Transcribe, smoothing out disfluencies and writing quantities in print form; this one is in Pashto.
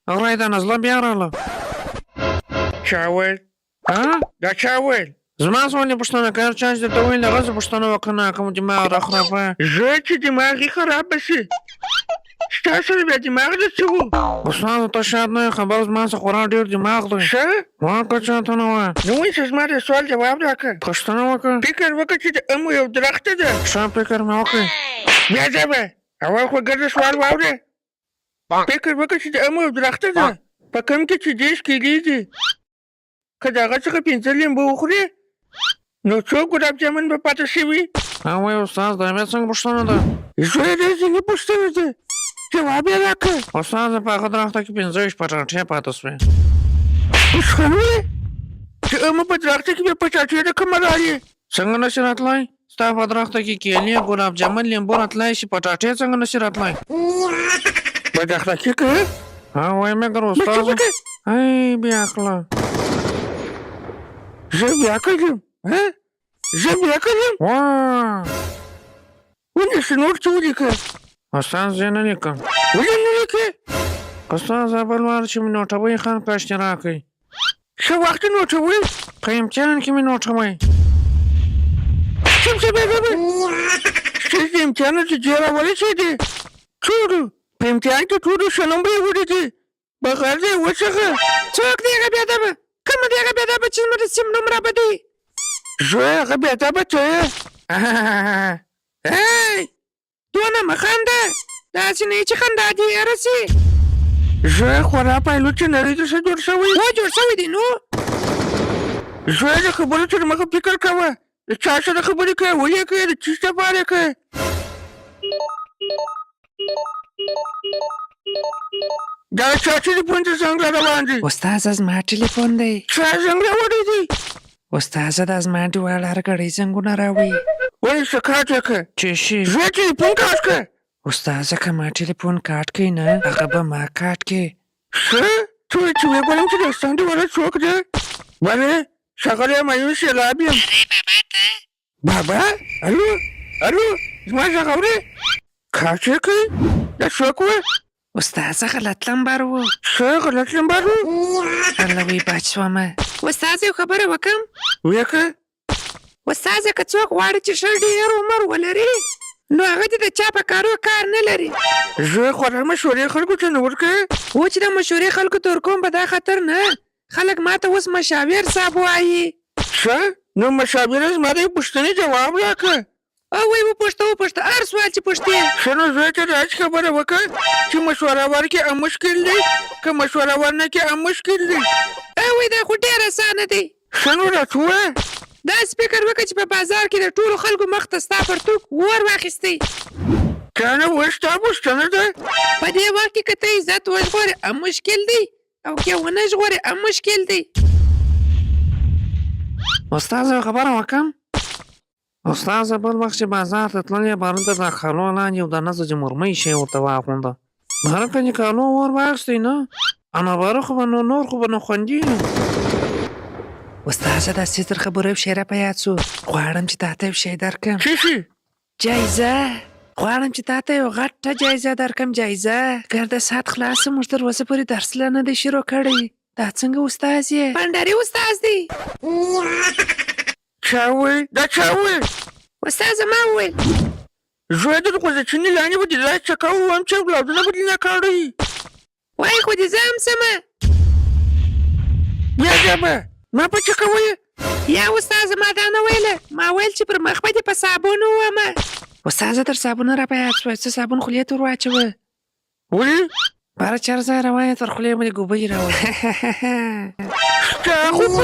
غلی دا نزله بیا راله. چا ویل؟ ها؟ دا چا ویل؟ زما څه ولې پوښتنه کوې؟ هر چا چې درته ویل هغه څه پوښتنه وکړه نه کوم دماغ را خرابوه. زه چې دماغ یې خراب شي ستا سره بیا دماغ د څه وو؟ استاده ته شاید نه یې خبر، زما څخه خورا ډېر دماغ دی. څه؟ وکړه چاته نه وایه. نو ونیسه زما د سوال جواب راکړه. پوښتنه وکړه. فکر وکړه چې د امو یو درخته ده. ښه فکر مې وکړ. بیا ځه اول خو ګرده سوال واوره. فکر وکړه چې د امو یو درخته ده په کوم کې چې 30 کیلې دي، که د هغه څخه 5 لیمبو وخورې نو څو ګلاب جامن به پاتې شوي؟ ها وایي استاد دا بیا څنګه پوښتنه ده؟ زوی دا ځینې پوښتنه ده، جواب یې راکړه. استاد په هغه درخته کې 25 پټاټې پاتې شوې. اوس هم وایې چې امو په درخته کې بیا پټاټې د کومه راړې؟ څنګه نه شي راتلی؟ ستا په درخته کې کیلې، ګلاب جامن، لیمبو راتلی شي، پټاټې څنګه نه شي راتلی؟ بد اخلاقي کوې؟ ها وایي مې ګر استاد. ای بې عقله. زه بې عقل یم؟ ها زه بې عقل یم؟ واه. ونیسه نور څه ولیکه. استاد زه نه لیکم. ولې نه لیکې؟ استاد زه بل وار چې مې نوټوئ خان کاش دې راکړئ. څه وخت نوټوئ؟ په امتحان کې مې نوټوئ. چپ شه بې ادبه. ستاسو د امتحان نتیجې راورسېدې. ټولو په امتحان کې ټولو ښه نمبرې وړي دي بغیر د یوه څخه. څوک دی هغه بې ادبه؟ کومه دی هغه بې ادبه چې زموږ د سیم نوم رابدوي؟ زوی هغه بې ادبه ته یې. ای دونه مه خنده، داسې نه چې خندا دې هېره شي. زوی خورا پایلوچ نړۍ ته ښه جوړ شوی. هو جوړ شوی دی نو. زوی د خبرو تر مخه فکر کوه، د چا سره خبرې کوې، ولې یې کوې، د څه لپاره یې کوې. دا چا ټلیفون ته زنګ را روان دی؟ استاذه زما ټلیفون دی. چا زنګ راوړی دی؟ استاذه دا زما انډیوال هر ګړی زنګونه راوړي. ولې څه کار یې کړ؟ چې شي؟ زه ټلیفون کار کړ. استاذه که ما ټلیفون کاټ کړئ نه هغه به ما کاټ کړي. ښه ته وایې چې ویې ګورم چې دا ستا انډیواله څوک دی؟ بلې ښاغلی همایون سېلاب یم. ارې بابا ته؟ بابا الو الو زما غږ اورې؟ کاټ یې کړ؟ دا څوک و؟ استاذه غلط لمبر و. څه غلط لمبر و؟ الله وی بچ شومه. استاذ یو خبره وکم؟ ویې که. استاذه که څوک غواړي چې ښه ډېر عمر ولري نو هغه دې د چا په کارو کار نه لري. زه خورا مشورې خلکو ته نه ورکوې؟ هو چې د مشورې خلکو ته ورکوم په دا خاطر نه، خلک ما ته اوس مشاور صاحب وایي. ښه نو مشاوره زما د پوښتنې جواب راکړه. او وای وپوښته وپوښته هر سوال چې پوښتې. ښه نو زوی ته داسې خبره وکړه چې مشوره ورکړې هم مشکل دی، که مشوره ورنه کړې هم مشکل دی. او وای دا خو ډېر اسانه دی. ښه نو راته ووایه. داسې فکر وکړه چې په بازار کې د ټولو خلکو مخ ته ستا پرتوګ ور واخیستی. تا نه اوس دا پوښتنه ده؟ په دې وخت کې که ته عزت وژغورې هم مشکل دی او که ونه ژغورې هم مشکل دی. استاد یو خبره وکړم؟ استاذه بل وخت چې بازار ته تللې باره د دا کالو لاندې یو دانه زه مرمۍ شی ورته واغونده، باره که دې کالو اور واخیستی نه انا باره خو به نو نور خو به نو خوندي وي. استاذه دا ستر خبرو یو شی را په یاد شو، غواړم چې تاته یو شی درکړم. څه شی؟ جایزه. غواړم چې تاته یو غټه جایزه درکړم. جایزه ګرده ساعت خلاص شو، موږ تر اوسه پورې درس لا نه دی شروع کړی. دا څنګه استاد یې؟ بنډاري استاد دی. چا وویل؟ دا چا وویل؟ استاد ما وویل. زوی د غوزچینې لاندې به دې داسې چکه ووهم چې اولادونه به دې نه کاږي. وای خو دې زه هم سمه. بیا ژبه ما په چکه ویې؟ یا استاد ما دا نه ویله، ما ویل چې پر مخ به دې په صابون ووهمه. استاذه تر صابونه را په یاد شوه، څه صابون خولې ته ور واچوه. ولې؟ باره چر ځای روان یې تر خولې به دې ګوبۍ راوځي. ستا خو په